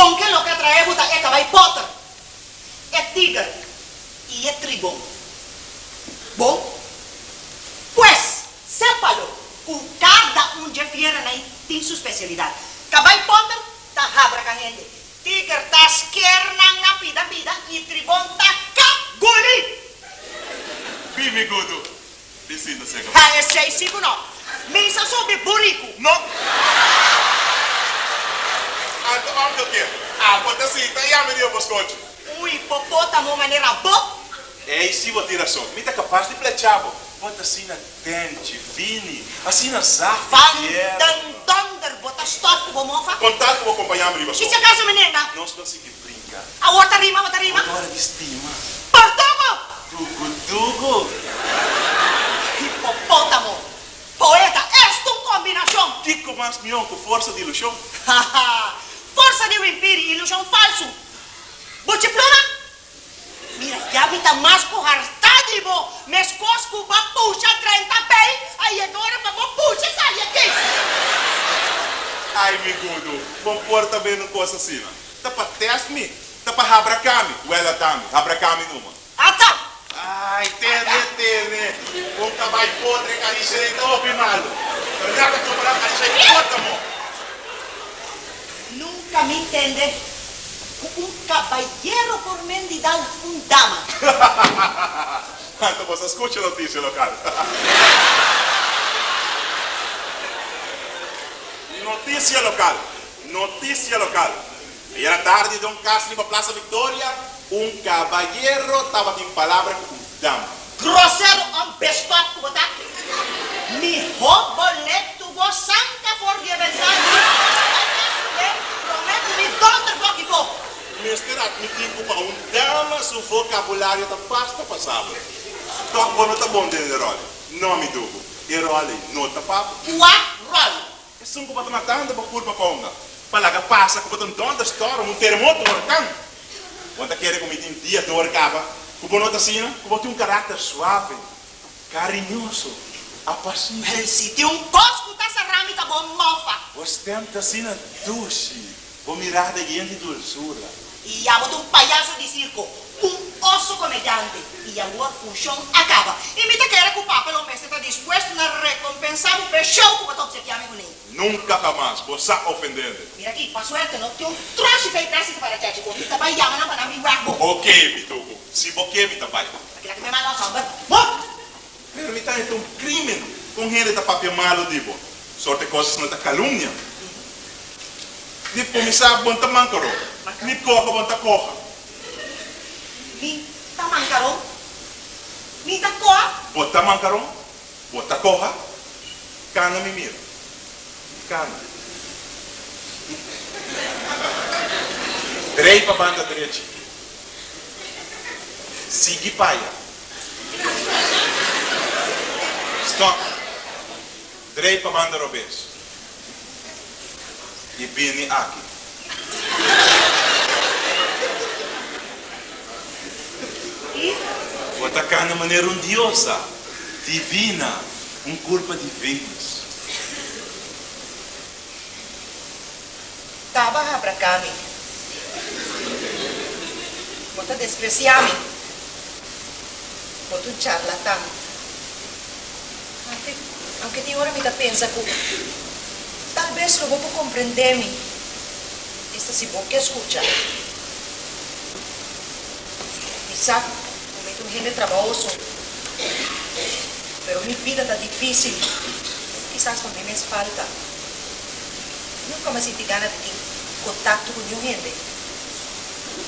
Bon ke loke a trae bo ta e kabai potter, e tiger i e tribon. Bon? Pues, sépalo ku kada un dje fieranan tin su spesialidat. Kabai potter ta habraka hende, tiger ta sker nan na pida pida i tribon ta kap guli! Bimi gudu, Bisinta seka. Ha esei si ku no. Mi sa subi buriku. No. Anto onkel ke? Abo ta sinta yami riba bo skochi. Un hipopotamo manera bo. Ei si bo tin rason. Mi ta kapas di plecha bo. Bo ta asina tenchi, fini, asina zacht i Van tierno. den donder bo ta stòp ku bo mofa. Kon tal ku bo kompañá mi riba I sofa. si akaso mi nenga? Nos lo sigui brinka. Awor ta rima, bo ta rima? Bo ta ora di stima. Portugu! Dugu dugu! Hipopótamo, poeta, esta un kombinashon! Kiko mas mihó ku forsa di ilushon? Haha! Forsa di wimpiri, ilushon falsu! Buchi pluma? Mira, ya mi ta mas ku hartá di bo, meskos ku bo a pusha 30 pei, a yega ora pa bo pusha sali aki! Ai, mi gudu, bo por ta bende un kos asina? Ta pa tèst mi? Ta pa habraká mi? Wèl ata mi, habraká mi numa. Ata! Ai, tene, tene! Un kabai potre karisha ei ta hopi malu. Pero nada kompará karisha hipótamo. Nunka mi tende ku un kabayero por mendi dal un dama. Anto boso a skucha notisia lokal. Notisia lokal, notisia lokal. Ayera tardi den un kas riba Plaza Victoria, un kabayero tabatin palabra ku un dama. Grosero òf beskòt ku bo ta? Mihó bo lek tu bo sanka for di e bensana di bai kas ku den promé ku mi dònder bo aki fo. Mester atmití ku pa un dama su vokabulario ta basta pasabel. Tòg bo no ta bon den e ròl. No, mi dugu, e ròl ei no ta pa bo. Kua ròl? Esun ku bo ta matando bo kurpa pa hunga, pa laga pasa ku bo ta un donderstorm, un teremoto, un orkan. Bo ta kere ku mi tin dia dor kaba ku bo no ta asina? Ku bo tin un karakter suave, kariñoso, apasible. Wel, si tin un kos ku ta sara mi ta bo mofa. Bo stem ta asina dushi, bo mirada yen di dulsura. I ya bo ta un payaso di sirko, un oso komediante. I awor funshon a kaba. I mi ta kere ku papa lo mester ta dispuesto na rekompensá bo p'e show ku bo ta opsekiá mi kuné. Nunka hamas bo sa ofendende. Mira aki, pa suerte no tin un troshi fei tras di para chachi ku mi ta bai yama nan pa nan bin wak bo. Bo ke, mi tugu. Si bo ke, mi ta bai. Akila ku mi manda un somber. Bo! Pero mi ta heta un crimen con hende ta papia malo di bo. Sorte cosas no ta calumnia. Ni cuminsa bon ta mancaro, ni coha bon ta coha. Mi ta mancaron, mi ta coha. Bo ta mancaron, bo ta coha. Cana mi mira. Cana. Drei pa banda drechi. Sigui paya. Stop. Drei pa banda robes. I bini aki. Bo ta kana manera un diosa divina, un kurpa di Venus. Taba habraká mi. Bo ta despresiá mi. Bo ta un charlatan. Aunke, aunke tin ora mi ta pensa ku tal bes lo bo por komprendé mi, esta si bo ke skucha. Mi sa ku mi ta un hende trabahoso, pero mi bida ta difísil, kisas pa mi mes falta. Nunka mi a sinti gana di tin kontakto ku niun hende.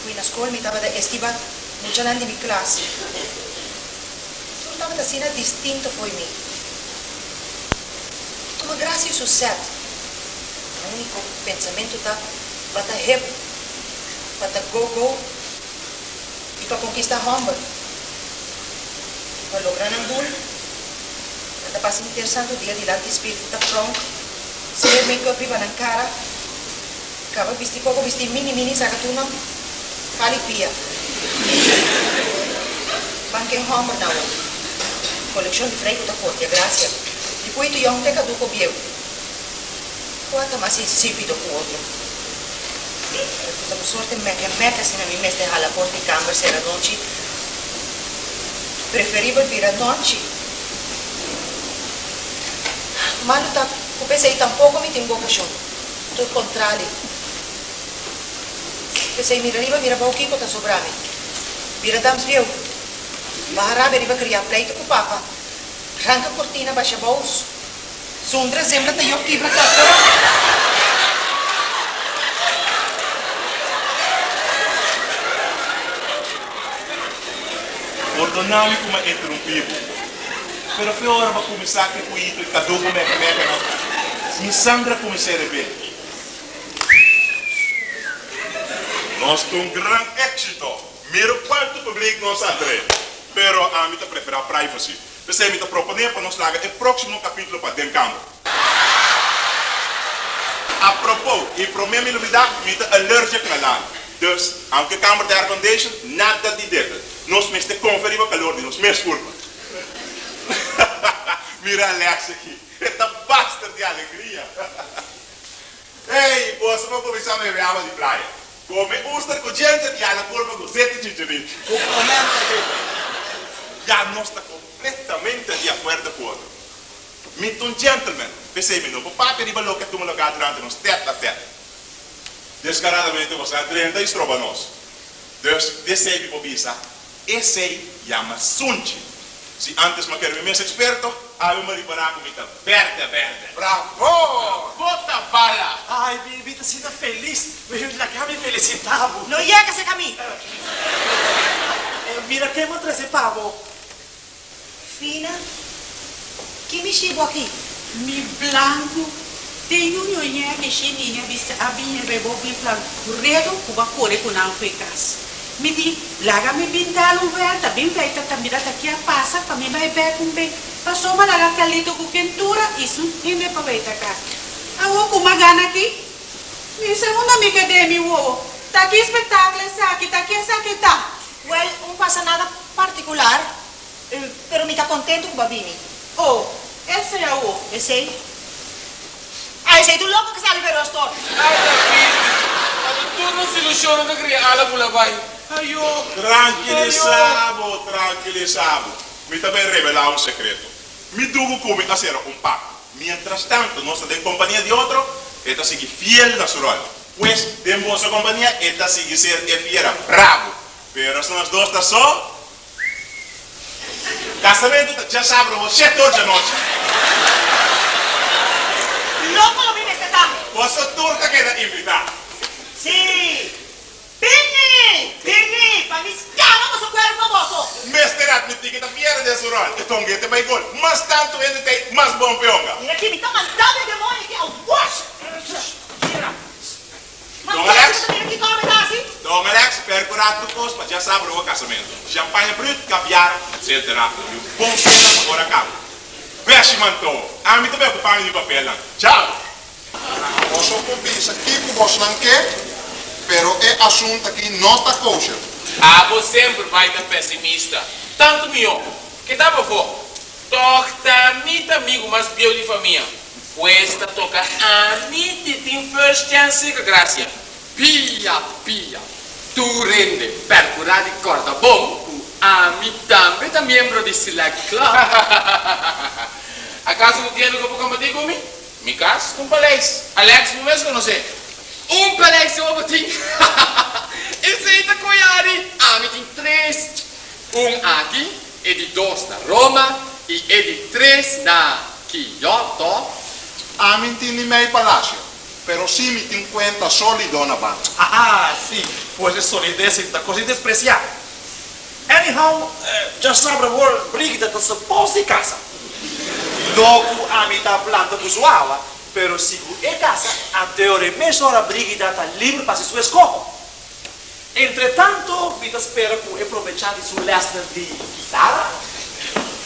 Hui na skol mi tabata estiba muchanan di mi klas. Tur tabata asina distinto fo'i mi. Tuma gracia i su sèt. Mi úniko pensamentu ta pa ta hip, pa ta go-go i pa konkistá hòmber. I pa logra nan doel, nan ta pasa henter santu dia dilanti spil ta pronk, smeer make-up riba nan kara. Kaba bisti poko bisti mini mini saka tur nan pali pia. Ban ken homber na awor. Kolekshon di frei ku ta kortia grasia. Di puitu yong te kaduko bieu. Kua ta mas insipido ku otro? Ku ta un sorte mèkè mèkè asina mi mester hala porta di kamber sera nochi, preferibel bira nòchi. Malu ta ku p'esei tampoko mi tin bokashon, tur kontrali. P'esei mira riba mira bou kiko ta sobra mi. Bira dams bieu, baha rabia riba kriá pleitu ku papa, ranka kortina basha bou, zundra zembra ta yop kibra kòpera. Pordona mi ku mi a interumpi bo, pero fe ora bo a kuminsá ku e puito i kado ku mèkè mèkè nan, mi sangre a kuminsá rebé. Nos ta un gran éxito. Mira kuantu publik nos a atraé. Pero ami ta preferá privacy. P'esei mi ta proponé pa nos laga e próksimo kapítulo pa den kamber. Apropó, i promé mi lubidá, mi ta allergic na lana. Dus, aunke kamber ta aircondition, nada di dekel. Nos mester konfia riba kalor di nos mes kurpa. Mira Alex aki. E ta baster di alegria. Hey, boso por kuminsá bebe awa di playa. Kome uster ku djente di ala kurpa ku zeta chichirich. Ku promenta ke. Ya nos ta kompletamente di akuerdo ku otro. Mi ta un gentleman, p'esei mi no por papia riba loke a tuma lugá durante nos tèt a tèt. Deskaradamente boso a drenta i stroba nos. Dus, d'esei mi por bisa, Esei yama sunchi. Si antes m'a kere mi mes eksperto, awe m'a ripará ku mi ta bèrdè bèrdè. Bravo! Bota bala! Ai, mi mi ta sinta felis. Mi laga mi felisitá bo. No yega serka mi! Mira ken m'a trese pa bo. Fina, ki mishi bo aki? Mi blanku, tin un ñoñé mishi niña bisa a bin rebo mi plan redo ku bo a kore ku nan fo'i kas. Mi di, laga mi bin dal un wèlta, bin wèlta ta mira ta ki a pasa pa mi bai bèk un be. Pasobra laga Carlito ku kentura i su hende pa wèlta kas. Awor ku m'a gana aki? Mi sa unda mi ked'é mi wowo. Ta ki spektakel esaki, ta ki esaki ta? Wèl, un pasa nada partikular. Pero mi ta contento cu bo a bini. Oh, esey awo. Esey? Ah, esey ta un loco cu sali pa e rostor. Ay, ta bini. Anto tur nos ilusionnan ta cria ala bula bay. Ayo, Tranquilisa bo, tranquilisa bo. Mi ta bay revelá un secreto. Mi dugu cu mi a cera un pacto. Mientras tanto nos ta den compania di otro, e ta sigui fiel na su rol. Pues, den boso compania e ta sigui ser e fiera bravo. Pero as nos dos ta so, Casamentu ta djasabra o shete or djanochi. Loco lo mi mester ta. Boso tur ta keda invitá. Sí. Bini! Bini! Pa mi scama boso cuerpo pa boso. Mester admití ke ta pierde den su rol. E tongete bai gol. Mas tantu hende t'ei, mas bon p'e honga. Mira aki, mi ta mandando e demonio aki a wash. Don Alex, Don Alex, percura tur cos pa djasabra bo casamento. Champaña brut, caviar, etc. Y un bon cena pa ora cabo. Beshi manto! Ami ta bay ocupa mi di papelnan. Chao! Boso por bisa kiko bosnan ke, pero e asuntu aki no ta kosher. Abo semper bai ta pesimista. Tantu mihó. Ke ta pafó? Tòg ta mi ta amigu mas bieu di famia. Pues ta toca ami di tin first chance cerca Gracia. Pia pia, tur hende percura di corda bon cu ami tambe ta miembro di Select Club. Acaso bo kere cu bo competi cu mi? Mi cas ta un paleis. Alex bo mes conoce. Un paleis so bo tin? Esey ta coyari. Ami tin tres. Un aki E di dos na Roma i e di tres na Kyoto. Ami n'tin ni mei palacio, pero sí mi tin cuenta sólido na banco. Ah, sí, pues e solidez ei ta cos di despreciá. Anyhow, djasabra awor Brigida ta suppose di casa. No cu ami ta planta cu su awa, pero si cu e casa, anteor e mesora Brigida ta liber pa haci su escoho. Entretanto mi ta spera ku e probechá di su lèsnan di kitara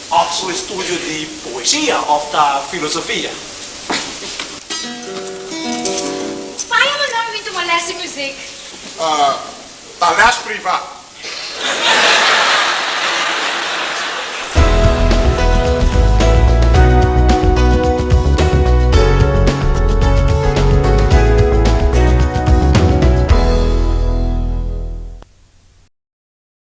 òf su estudio di poesia òf ta filosofia. Paña mandá mi bin tuma lès di muzik. Ta lès privá.